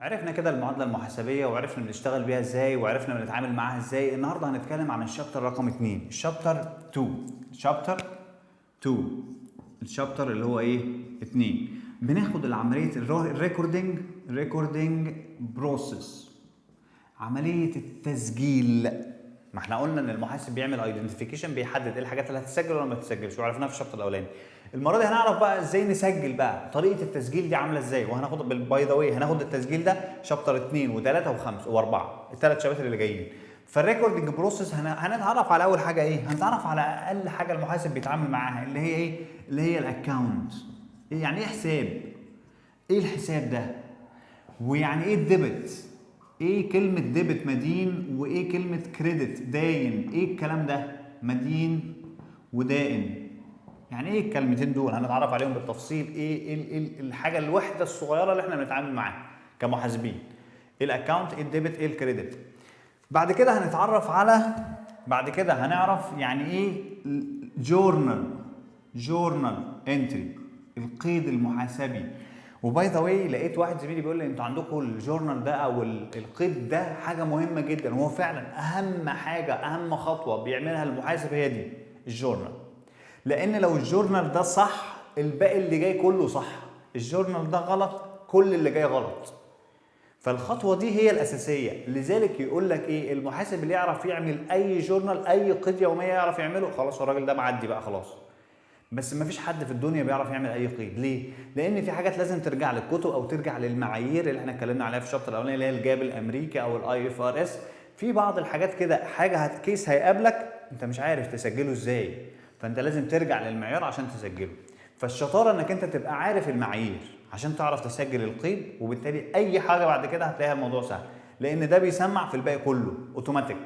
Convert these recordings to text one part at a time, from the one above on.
عرفنا كده المعادلة المحاسبية، وعرفنا بنشتغل بيها ازاي، وعرفنا بنتعامل معاها ازاي. النهارده هنتكلم عن ال chapter رقم 2، ال chapter 2، chapter 2، ال chapter اللي هو ايه؟ 2. بناخد العملية ال recording، recording process، عملية التسجيل. ما احنا قلنا ان المحاسب بيعمل identification، بيحدد ايه الحاجات اللي هتسجل ولا ما تسجلش، وعرفناها في ال chapter الاولاني. المرة دي هنعرف بقى ازاي نسجل بقى، طريقه التسجيل دي عامله ازاي. وهناخد by the way هناخد التسجيل ده chapter 2 و3 و5 و4، الثلاث شباتر اللي جايين. فال recording process هنتعرف على اول حاجة ايه؟ هنتعرف على اقل حاجة المحاسب بيتعامل معاها، اللي هي ايه؟ اللي هي ال account. يعني ايه حساب؟ ايه الحساب ده؟ ويعني ايه ال debit؟ ايه كلمة debit مدين، وايه كلمة credit داين؟ ايه الكلام ده؟ مدين ودائن، يعني ايه الكلمتين دول؟ هنتعرف عليهم بالتفصيل. ايه الحاجة الوحدة الصغيرة اللي احنا بنتعامل معاها كمحاسبين؟ ايه ال account؟ ايه ال debit؟ ايه ال credit؟ بعد كده هنعرف يعني ايه journal، journal entry، القيد المحاسبي. و by the way لقيت واحد زميلي بيقول لي: انتوا عندكم ال journal ده او القيد ده حاجة مهمة جدا. وهو فعلا اهم حاجه، اهم خطوة بيعملها المحاسب هي دي، ال journal، لان لو ال journal ده صح الباقي اللي جاي كله صح، ال journal ده غلط كل اللي جاي غلط. فالخطوه دي هي الاساسيه. لذلك يقول لك ايه؟ المحاسب اللي يعرف يعمل اي journal، اي قيد يومية يعرف يعمله، خلاص الراجل ده معدي بقى خلاص. بس ما فيش حد في الدنيا بيعرف يعمل اي قيد. ليه؟ لان في حاجات لازم ترجع للكتب او ترجع للمعايير اللي احنا اتكلمنا عليها في ال chapter الاولاني، اللي هي ال GAAP الامريكي او ال IFRS. في بعض الحاجات كده، حاجة case هيقابلك انت مش عارف تسجله ازاي، فانت لازم ترجع للمعيار عشان تسجله. فالشطاره انك انت تبقى عارف المعايير عشان تعرف تسجل القيد، وبالتالي اي حاجة بعد كده هتلاقيها الموضوع سهل، لان ده بيسمع في الباقي كله اوتوماتيك.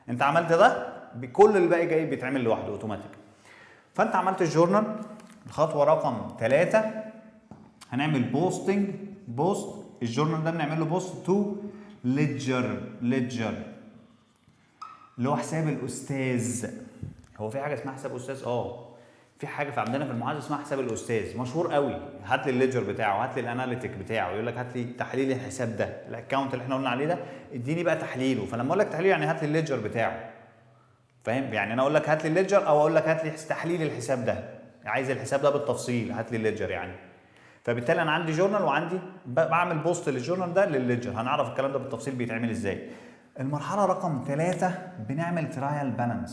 انت عملت ده، بكل الباقي جاي بيتعمل لوحده اوتوماتيك. فانت عملت ال journal، الخطوة رقم 3 هنعمل posting. post ال journal ده بنعمل له post to ledger، ledger اللي هو حساب الاستاذ. هو في حاجة اسمها حساب استاذ؟ اه، في حاجة في عندنا في المحاسبة اسمها حساب الاستاذ، مشهور قوي. هات لي ال ledger بتاعه، هات لي ال analytic بتاعه. يقول لك هات لي تحليل الحساب ده، ال account اللي احنا قلنا عليه ده، اديني بقى تحليله. فلما اقول لك تحليله يعني هات لي ال ledger بتاعه، فاهم؟ يعني انا اقول لك هات لي ال ledger او اقول لك هات لي تحليل الحساب ده، عايز الحساب ده بالتفصيل، هات لي ال ledger يعني. فبالتالي انا عندي journal وعندي بعمل post لل journal ده للل ledger. هنعرف الكلام ده بالتفصيل بيتعمل ازاي. المرحلة رقم 3 بنعمل trial balance،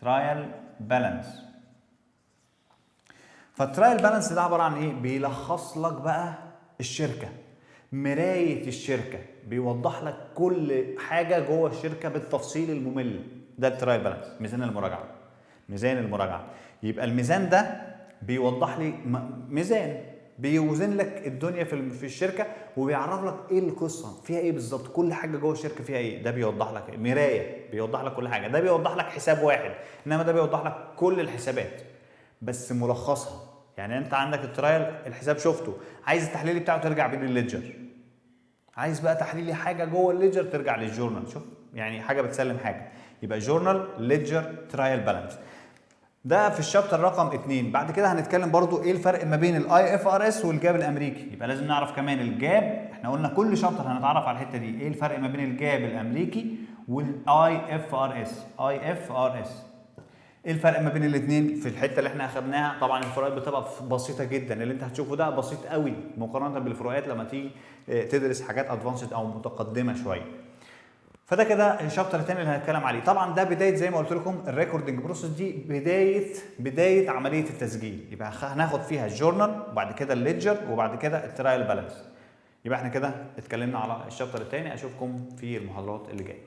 trial balance. فال trial balance ده عبارة عن ايه؟ بيلخص لك بقى الشركه، مراية الشركه، بيوضح لك كل حاجة جوه الشركة بالتفصيل الممل. ده ال trial balance، ميزان المراجعه. ميزان المراجعه، يبقى الميزان ده بيوضح لي ميزان بيوزن لك الدنيا في الشركة وبيعرف لك ايه القصه، فيها ايه بالظبط، كل حاجة جوه الشركة فيها ايه. ده بيوضح لك مرايه، بيوضح لك كل حاجه. ده بيوضح لك حساب واحد، انما ده بيوضح لك كل الحسابات بس ملخصها. يعني انت عندك ال trial، الحساب شفته، عايز التحليل بتاعه ترجع بيه للل ledger، عايز بقى تحليل حاجة جوه ال ledger ترجع لل journal. شوف، يعني حاجة بتسلم حاجه. يبقى journal، ledger، trial balance، ده في ال chapter رقم 2. بعد كده هنتكلم برضو ايه الفرق ما بين ال IFRS وال GAAP الامريكي. يبقى لازم نعرف كمان ال GAAP. احنا قلنا كل chapter هنتعرف على الحتة دي، ايه الفرق ما بين ال GAAP الامريكي وال IFRS؟ IFRS، ايه الفرق ما بين الاثنين في الحتة اللي احنا اخدناها؟ طبعا الفروقات بتبقى بسيطة جدا. اللي انت هتشوفه ده بسيط قوي مقارنة بالفروقات لما تيجي تدرس حاجات advanced او متقدمة شويه. فده كده ال chapter الثاني اللي هنتكلم عليه. طبعا ده بدايه، زي ما قلت لكم، ال recording process دي بدايه عملية التسجيل. يبقى هناخد فيها ال journal وبعد كده ال ledger وبعد كده ال trial balance. يبقى احنا كده اتكلمنا على ال chapter الثاني. اشوفكم في المحاضرات اللي جاية.